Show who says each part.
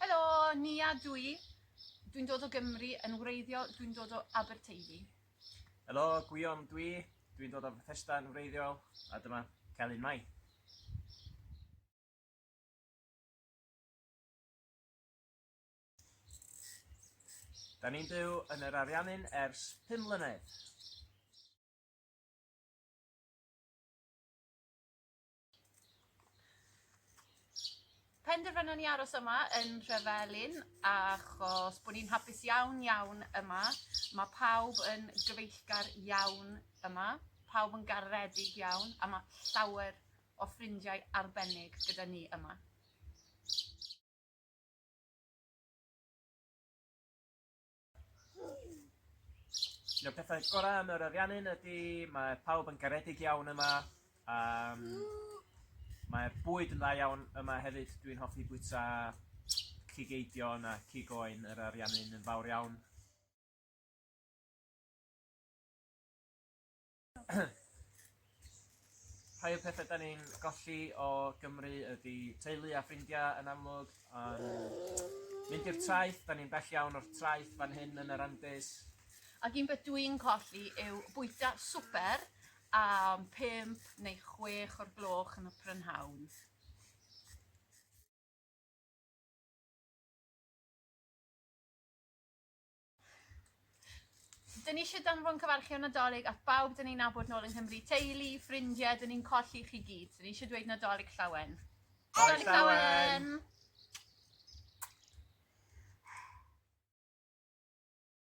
Speaker 1: Helo, Nia dw i. Dwi'n dod o Gymru, yn wreiddiol dwi'n dod o Aberteifi.
Speaker 2: Helo, Gwion dw i. Dwi'n dod o Fethesda yn wreiddiol, a dyma Celyn Mai. Da ni'n byw yn yr Ariannin ers 5 mlynedd.
Speaker 1: Penderfynon ni aros yma yn Nhrevelin achos bod ni'n hapus iawn iawn yma. Mae pawb yn gyfeillgar iawn yma, pawb yn garedig iawn a mae llawer o ffrindiau arbennig gyda ni yma.
Speaker 2: Un o'r pethau gorau am yr Ariannin ydy mae pawb yn garedig iawn yma. Um, mae'r bwyd yn dda iawn yma hefyd. Dwi'n hoffi bwyta cig eidion a cig oen yr Ariannin yn fawr iawn. Rhai o'r pethau da ni'n golli o Gymru ydy teulu a ffrindiau yn amlwg, ond mynd i'r traeth, da ni'n bell iawn o'r traeth fan hyn yn yr Andes.
Speaker 1: Ac un peth dwi'n colli yw bwyta swper am 5 neu 6 o'r gloch yn y prynhawn. Dyn ni eisiau danfon cyfarchion Nadolig at bawb dyn ni'n nabod nôl yng Nghymru, teulu, ffrindiau, dyn ni'n colli chi gyd. Dyn ni eisiau dweud Nadolig Llawen.
Speaker 2: Nadolig Llawen!